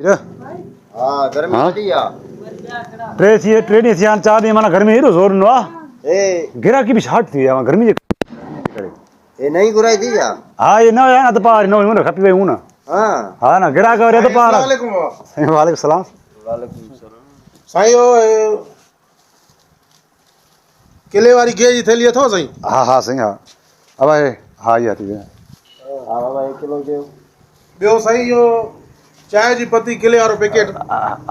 ها گرمي وڏي آ. ٽي ٿي ٽي ڏينهن ٿيا آهن چار ڏينهن معنيٰ گرمي ايڏو زور ڏنو آ گراڪي به شارٽ ٿي وئي آ گرمي جي ڪري. هي نئين گهرائي ٿي ڇا؟ ها هي نه هيا نه اڌ پاء نه هيون نه کپي ويون نه. ها ها نه گراڪ وري اڌ پاء. السلام عليڪم بابا. سائين وعليڪم السلام. وعليڪم السلام. سائين او ڪلي واري گيهه جي ٿيلهي اٿو سائين؟ ها ها سائين ها ابا هي ها اها ٿي وئي. ها بابا هي ڪلو ڏيو. ٻيو سائين اهو چانهه جي پتي ڪلي وارو پيڪيٽ.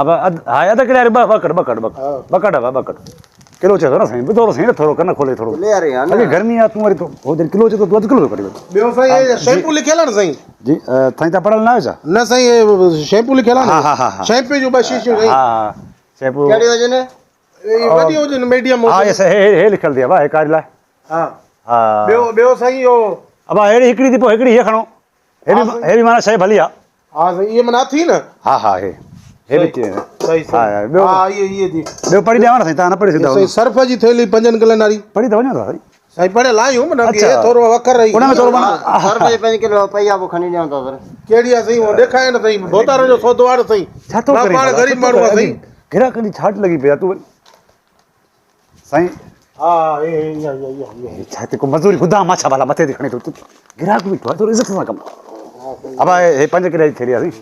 ابا اڌ ها اڌ ڪلي واري ٻه ٻه ڪڍ ٻه ڪڍ ٻه ٻه ڪڍ ابا ٻه ڪڍ ڪلو چئي ٿو نه سائين ٻڌو سائين ٿورو ڪن کولي ٿورو ڪلي واري ها نه اڳي گرمي آ تون وري ٿو هو جڏهن ڪلو چئي ٿو تون اڌ ڪلو ٿو ڪڍي وٺ. ٻيو سائين هي شيمپو لکيل آ نه سائين. جي سائين تان پڙهيل نه آهيو ڇا؟ نه سائين هي شيمپو لکيل آ نه. ها ها ها شيمپو جون ٻه شيشيون سائين. ها ها شيمپو ڪهڙي هجن؟ اي وڏي هجن ميڊيم ها هي هي هي لکيل ٿي ابا هي ڪاري لاء ها ها ٻيو ٻيو سائين اهو ابا ههڙي هڪڙي ٿي پوء هڪڙي هي کڻو هي به هي به معنيٰ شيء ڀلي آ ها سائين اهي معنيٰ اٿي نه ها ها هي هي به ٿي صحيح ها صحيح ٻيو ها اهي اهي ٿي ٻيو پڙهي ڏيانو نه سائين تان نه پڙهي سگهندا سائين سرف جي ٿيلهي پنجن ڪلن واري پڙهي ته وڃو ٿا سائين سائين پڙهيل آهيون معنيٰ هي ٿورو وکر رهي ان ۾ ٿورو معنيٰ سرف جي پنج ڪلو پئي آ پوء کڻي ڏيان ٿا سر ڪهڙي آ سائين اهو ڏيکاريو نه سائين ڀوتارن جو سودو آ نه سائين ڇا ٿو ڪرين پاڻ غريب ماڻهو آ سائين گراهڪن جي ڇاٽ لڳي پئي آ تون سائين ها هي هي اها اها اها هي ڇا تي ڪو مزوري گدام مان ڇا ڀلا مٿي تي کڻي ٿو گراهڪ به ٿورو عزت سان ڪم ابا هي پنج ڪلو جي ٿيلهي آ سائين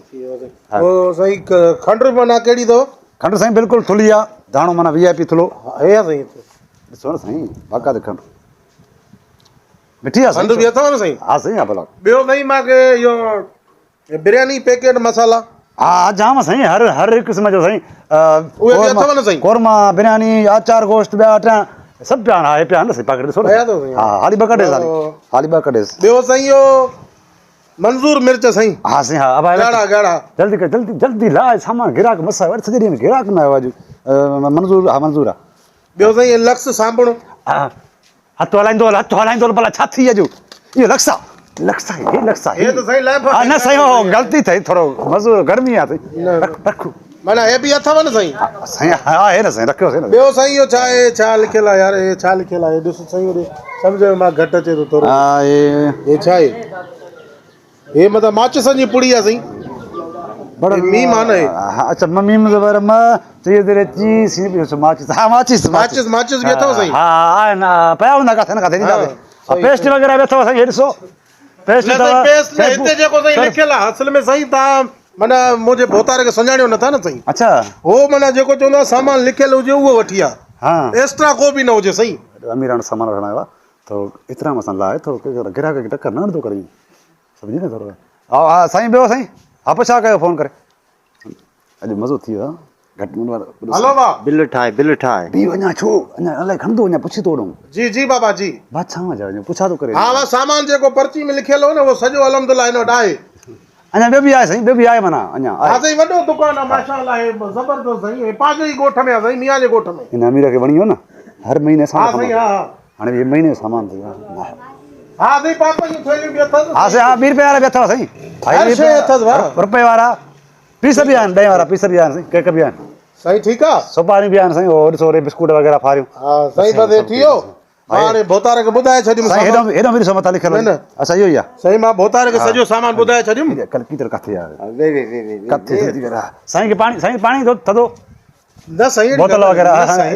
او سائين کنڊ معنيٰ ڪهڙي اٿو کنڊ سائين بلڪل ٿلهي آ داڻو معنيٰ وي آء پي ٿلهو هي آ سائين ڏسو نه سائين باقاعده کنڊ مٺي آ کنڊ به اٿو نه سائين ها سائين ها ڀلا ٻيو سائين مان کي اهو برياني پيڪيٽ مصالحا ها جام سائين هر هر هڪ قسم جو سائين اهي به اٿو نه سائين قورما برياني آچار گوشت ٻيا ٽيا سڀ پيا آهن ها هي پيا آهن نه سائين پاڪيٽ ڏسو نه ها حالي ٻه ڪڍيس حالي حالي ٻه ڪڍيس ٻيو سائين اهو منظور مرچ سائين ها سائين ها ابا ڳاڙها ڳاڙها جلدي ڪر جلدي جلدي لاء سامان گراهڪ مس آيو سڄي ڏينهن گراهڪ نه آيو اڄ منظور ها منظور آ ٻيو سائين لڪس صابڻ ها هٿ هلائيندو هل هٿ هلائيندو هل ڀلا ڇا ٿي اڄ اهو لڪس آ لڪس آ هي لڪس آ هي ته سائين لائف ها نه سائين هو غلطي ٿي ٿورو مزو گرمي آ سائين رک رک معنيٰ هي به اٿو نه سائين سائين ها هي نه سائين رکيو سائين ٻيو سائين اهو ڇا آهي ڇا لکيل آ يار هي ڇا لکيل آ هي ڏس سائين هوڏي سمجهه ۾ مان گهٽ اچي ٿو ٿورو ها هي هي ڇا آهي هي مطلب ماچسن جي پڙي آ سائين. بڙا ميم آ نه هي. ها اڇا م ميم زبر م چي زير چي سين پيش ماچس ها ماچس ماچس ماچس به اٿو سائين. ها ها آهن پيا هوندا ڪاٿي نه ڪاٿي ڏيندا ها پيسٽ وغيره به اٿو سائين هي ڏسو پيسٽ نه سائين پيسٽ نه هتي جيڪو سائين لکيل آ اصل ۾ سائين تان معنيٰ منهنجي ڀوتار کي سڃاڻيو نٿا نه سائين. اڇا هو معنيٰ جيڪو چوندو آ سامان لکيل هجي اهو وٺي آ ها ايڪسٽرا ڪو به نه هجي سائين. اميراڻو سامان وٺڻ آيو آ ٿورو احترام سان لاء ٿورو گراهڪ کي ٽڪر نه هڻندو ڪر ائين سمجهي نه ٿورو ها ها سائين ٻيو سائين ها پڇا ڪيو فون ڪري اڄ مزو ٿي ويو گهٽ من وارو هلو با بل ٺاهي بل ٺاهي بي وڃا ڇو اڃا الائي کڻندو اڃا پڇي ٿو وڏو جي جي بابا جي بادشاह جا وڃو پڇا ٿو ڪري ها ها سامان جيڪو پرچي ۾ لکيل هو نه اهو سڄو الحمدلله هن وٽ آهي اڃا ٻيو به آهي سائين ٻيو به آهي معنيٰ اڃا آهي. ها سائين وڏو دڪان آ ماشاءالله هي زبردست سائين هي پنهنجي ئي ڳوٺ ۾ آ سائين ميان جي ڳوٺ ۾. هن امير کي وڻي ويو نه هر مهيني اسان ها سائين ها ها. هاڻي هي مهيني جو سامان ٿي ويو. ها سائين پاپڙ جون ٿيلهيون به اٿس. ها سائين ها ٻي رپئي وارا به اٿو سائين. هر شيء اٿس ڀاء. رپئي وارا پيس به آهن ڏهين وارا پيس به آهن سائين ڪيڪ به آهن. سائين ٺيڪ آ. سوپاريون به آهن سائين هو ڏسو ري بسڪوٽ وغيره ڦاريون. ها سائين بس هي ٿي ويو. مان هاڻي ڀوتار کي ٻڌائي ڇڏيم سائين هيڏانهن هيڏانهن به ڏسو مٿان لکيل نه نه اڇا اهو ئي آ سائين مان ڀوتار کي سڄو سامان ٻڌائي ڇڏيم ڪلڪيٽر ڪٿي آ وي وي وي وي ڪٿي ٿي ڪري سائين کي پاڻي سائين پاڻي ٿو ٿڌو نه سائين بوتل وغيره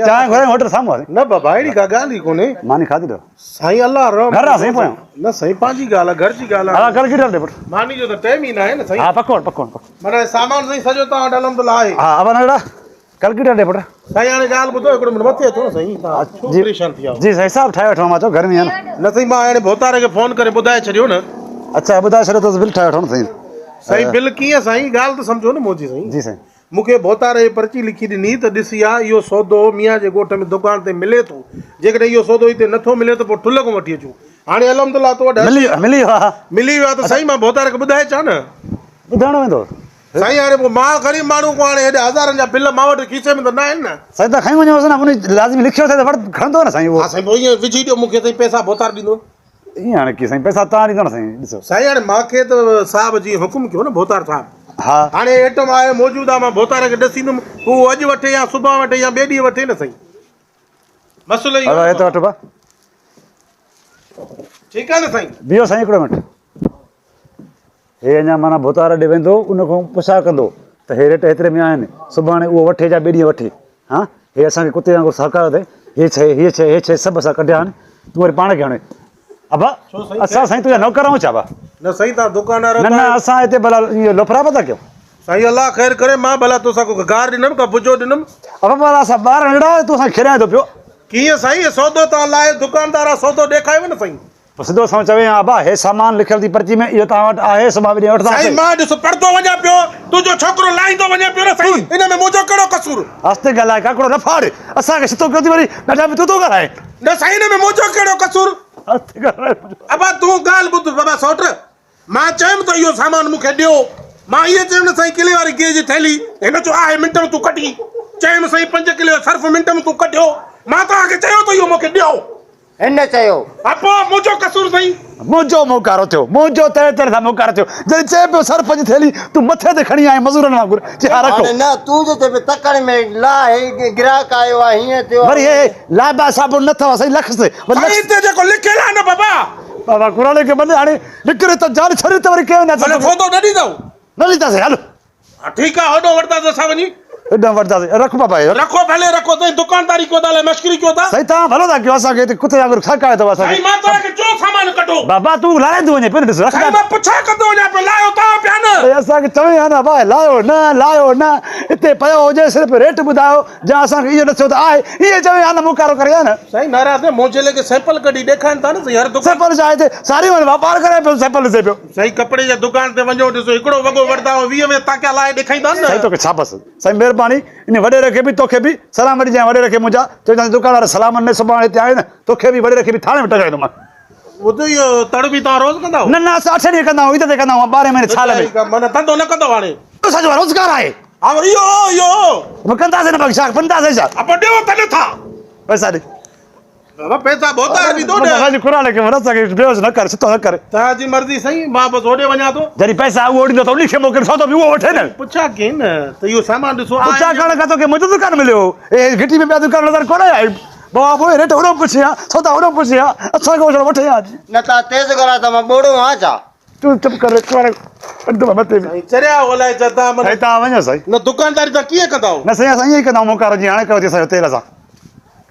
چانهه گهرائي هوٽل سامهون آ نه بابا اهڙي ڪا ڳالهه ئي ڪونهي ماني کاڌي اٿو سائين الله رحم گهر آ سائين پويان نه سائين پنهنجي ڳالهه آ گهر جي ڳالهه آ ها ڪلڪيٽر ڏي پٽ ماني جو ته ٽائيم ئي ناهي نه سائين ها پڪو پڪو پڪو معنيٰ سامان سائين سڄو توهان وٽ الحمدلله آهي ها ابا ننڍڙا ڪلڪيٽر ڏي پٽ. سائين هاڻي ڳالهه ٻڌو هڪڙو منٽ مٿي اچو نه سائين توهان ڇو پريشان ٿي ويا آهيو. جي سائين حساب ٺاهي وٺو مان چيو گرمي آهي نه. نه سائين مان هاڻي ڀوتار کي فون ڪري ٻڌائي ڇڏيو نه. اڇا ٻڌائي ڇڏيو اٿس بل ٺاهي وٺو نه سائين. سائين بل ڪيئن سائين ڳالهه ته سمجهو نه منهنجي سائين. جي سائين. مون کي ڀوتار هي پرچي لکي ڏني ته ڏس يا اهو سودو ميان جي ڳوٺ ۾ دڪان تي ملي ٿو جيڪڏهن اهو سودو هتي نٿو ملي ته پوء ٺلهه کان وٺي اچون هاڻي الحمدلله تو وٽ ملي ملي ويو آهي. ملي ويو آهي ته سائين مان ڀوتار کي ٻڌائي اچان نه. ٻڌائڻو ويندو. سائين هاڻي پوء مان غريب ماڻهو ڪو هاڻي هيڏي هزارن جا بل مان وٽ کيسي ۾ ته نه آهن نه. سائين تان کڻي وڃوس نه ان لازمي لکيو اٿئي ته وڙ کڻندو نه سائين اهو. ها سائين پوء ائين وجهي ڏيو مون کي سائين پئسا ڀوتار ڏيندو. ائين هاڻي ڪي سائين پئسا تان ڏيندو نه سائين ڏسو. سائين هاڻي مان کي ته صاحب جي حڪم ڪيو نه ڀوتار صاحب. ها. هاڻي ايٽم آهي موجود آهي مان ڀوتار کي ڏسيندم پوء اهو اڄ وٺي يا سڀان وٺي يا ٻئي ڏينهن وٺي نه سائين. مسئلو اهو آهي. هي ته وٺ با. ٺيڪ آهي نه سائين. بيهو سائين هڪڙو منٽ. هي اڃا معنيٰ ڀوتار ڏي ويندو ان کان پڇا ڪندو. ته هي ريٽ هيتري ۾ آهن، سڀاڻي اهو وٺي جا ٻئي ڏينهن وٺي. ها، هي اسان کي ڪتي وانگر سهڪايو اٿئي، هي شيء، هيء شيء، هيء شيء سڀ اسان ڪڍيا آهن، تون وري پاڻ کي هڻين. ابا، اسان سائين تنهنجا نوڪر آهيون ڇا ابا؟ نه سائين توهان دڪاندار نه نه اسان هتي ڀلا ائين لوفرا پيا ٿا ڪيون. سائين الله خير ڪري، مان ڀلا توسان ڪو گار ڏنم ڪا بجو ڏنم. ابا ڀلا اسان ٻار ننڍڙا آهيون، تون اسان کي کيڏائين ٿو پيو. ڪيئن سائين، هي سودو توهان لاهي دڪاندار آ سودو ڏيکايو نه سائين. پوء سڌو سنئون چوين ها ابا هي سامان لکيل ٿي پرچي ۾ اهو توهان وٽ آهي سڀاڻي ٻئي ڏينهن وٺنداسين. سائين مان ڏس پڙهندو وڃان پيو تنهنجو ڇوڪرو لاهيندو وڃي پيو نه سائين ان ۾ منهنجو ڪهڙو قصور. آهستي ڳالهاء ڪاڪڙو نه ڦاڙ اسان کي ستو ڪيو ٿي وري ڏاڍا به تون ٿو ڳالهائين. نه سائين ان ۾ منهنجو ڪهڙو قصور. آهستي ڳالهاء. ابا تون ڳالهه ٻڌ بابا سئوٽ مان چيم ته اهو سامان مون کي ڏيو. مان ائين چيم نه سائين ڪلي واري گيهه جي ٿيلهي. هن چيو آهي منٽ ۾ تون ڪڍي. چيم سائين پنج ڪلي جو سرف منٽ ۾ تون ڪڍيو. مان توهان کي چيو ته اهو مون کي ڏيو. هن چيو. ها پوء منهنجو قصور سائين. منهنجو منهن ڪارو ٿيو. منهنجو تنهن طرح سان منهن ڪارو ٿيو. جڏهن چئي پيو سرف جي ٿيلهي تون مٿي تي کڻي آئين مزورن وانگر. چي ها رکو. هاڻي نه تون جو چئين پيو تڪڙ ۾ لاهه هي گراهڪ آيو آهي هيئن ٿيو آهي. وري هي لائبا صابڻ نه اٿو سائين لکس. سائين هتي جيڪو لکيل آهي نه بابا. بابا قرآن کي مڃ هاڻي نڪري ته جان ڇڏي ته وري ڪيئن وڃان ڀلي سودو نه ڏيندؤ؟ نه ڏينداسين هل. ها ٺيڪ آ هوڏو وٺنداسين اسان وڃي. هيڏانهن وٺنداسين رک بابا هي. رکو ڀلي رکو سائين دڪانداري ڪيو ٿا الائي مشڪري ڪيو ٿا. سائين توهان ڀلو ٿا ڪيو اسان کي هتي ڪتي وانگر کڙڪايو اٿو اسان کي. سائين مان توهان کي چيو سامان ڪڍو. بابا تون لارائيندو وڃين پيو نه ڏس رک. سائين مان پڇا ڪندو وڃان پيو لايو توهان پيا نه. اڙي اسان کي چوين ها نه بابا لايو نه لايو نه هتي پيو هجي صرف ريٽ ٻڌايو. جا اسان کي اهو نه ٿيو ته آهي ائين چوين ها نه مون ڪارو ڪري ها نه. سائين ناراض نه منهنجي ليکي سيمپل ڪڍي ڏيکارين ٿا نه سائين هر دڪان. سيمپل ڇا هتي ساري عمر واپار ڪريان پيو سيمپل ڏسي پيو. سائين ڪپڙي جي دڪان تي وڃو ڏسو هڪڙو وڳو وٺندا آهيو 20 20 تاڪيا لاهي ڏيکائيندا نه. سائين توکي شابس سائين مهرباني ان وڏيري کي به توکي به سلام ڏجانء وڏيري کي منهنجا چئجانس دڪان وارا سلام نه سڀاڻي هتي آيو نه توکي به وڏيري کي به ٿاڻي ۾ ٽنگائيندومانء. ٻڌ اهو تڙ به توهان روز ڪندا آهيو؟ نه نه اسان اٺ ڏينهن ڪندا آهيون عيد تي ڪندا آهيون ٻارهين مهيني سال ۾. معنيٰ ڌنڌو نه ڪندؤ هاڻي؟ اسان جو روزگار آهي. ها وري اهو اهو. پوء ڪنداسين نه باقي ڇا پننداسين ڇا؟ ها پوء ڏيو ته نه ٿا. پئسا ڏي. بابا پئسا ڀوتار ڏيندو نه. بابا جي قرآن کي ور اسان کي بيهوش نه ڪر ستو نه ڪر. توهان جي مرضي سائين مان بس هوڏي وڃان ٿو. جڏهن پئسا اهو ڏيندو ته انهي کي موڪل سودو به اهو وٺي نه. پڇا ڪين نه ته اهو سامان ڏسو آهي. پڇا ڪرڻ کان توکي منهنجو دڪان مليو هو. هي گهٽي ۾ ٻيا دڪان نظر ڪونه آيا. بابا پوء ريٽ هوڏو پڇي ها سودا هوڏو پڇي ها اسان کان وٺڻ وٺي ها. نه توهان تيز ڳالهايو ٿا مان ٻوڙو آهيان ڇا؟ تون چپ ڪر ڪر اڌ مان مٿي ۾. سائين چريا آهيو الائي ڇا تان معنيٰ. سائين تان وڃو سائين. نه دڪانداري تان ڪيئن ڪندا آهيو. نه سائين اسان ائين ئي ڪندا آهيون موڪارو جيئن هاڻي ڪيو ٿي اسان جو تيل اسان.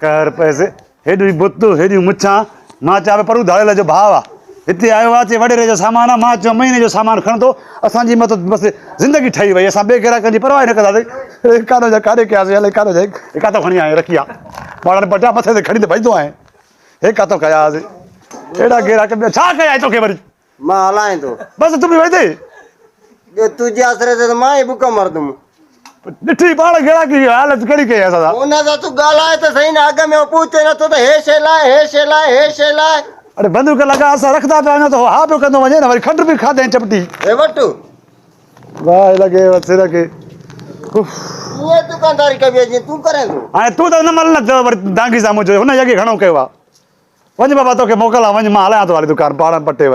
ڪر پئسي هيڏيون بت هيڏيون مڇان مان چيان پيو پرو ڌاڙيل جو ڀاء آ هتي آيو آ چي وڏيري جو سامان آ مان چيو مهيني جو سامان کڻندو اسان جي مت بس زندگي ٺهي وئي اسان ٻئي گراهڪن جي پرواهه ئي نه ڪنداسين ڪانو جا ڪاڏي ڪياسين الائي ڪانو جا هي ڪاتو کڻي آئين رکي آ پاڙن پٽيا مٿي تي کڻي ته ڀڄندو آهين هي ڪاتو ڪيا هاسين اهڙا گراهڪ ٻيا ڇا ڪيا توکي وري مان هلائين ٿو. بس تون به ويندين. ٻيو تنهنجي آسري تي ته مان ئي بک مرندم. ڏٺي پاڻ گراهڪي جي حالت ڪهڙي ڪئي اسان سان. ان سان تون ڳالهاء ته سهي نه اڳ ۾ هو پهچي نٿو ته هي شيء لاء هي شيء لاء هي شيء لاء. اڙي بندوق لڳا اسان رکندا پيا وڃون ته هو ها پيو ڪندو وڃي نه وري کنڊ به کاڌائين چپٽي. هي وٺ. باهه لڳي سر کي. اف. ائين دڪانداري ڪبي آهي جيئن تون ڪرين ٿو. هاڻي تون ته نه مل نه وري دانگي سان منهنجو هن يگي گهڻو ڪيو آهي. وڃ بابا توکي موڪل آ وڃ مان هلايان ٿو هالي دڪان پاڙن پٽي.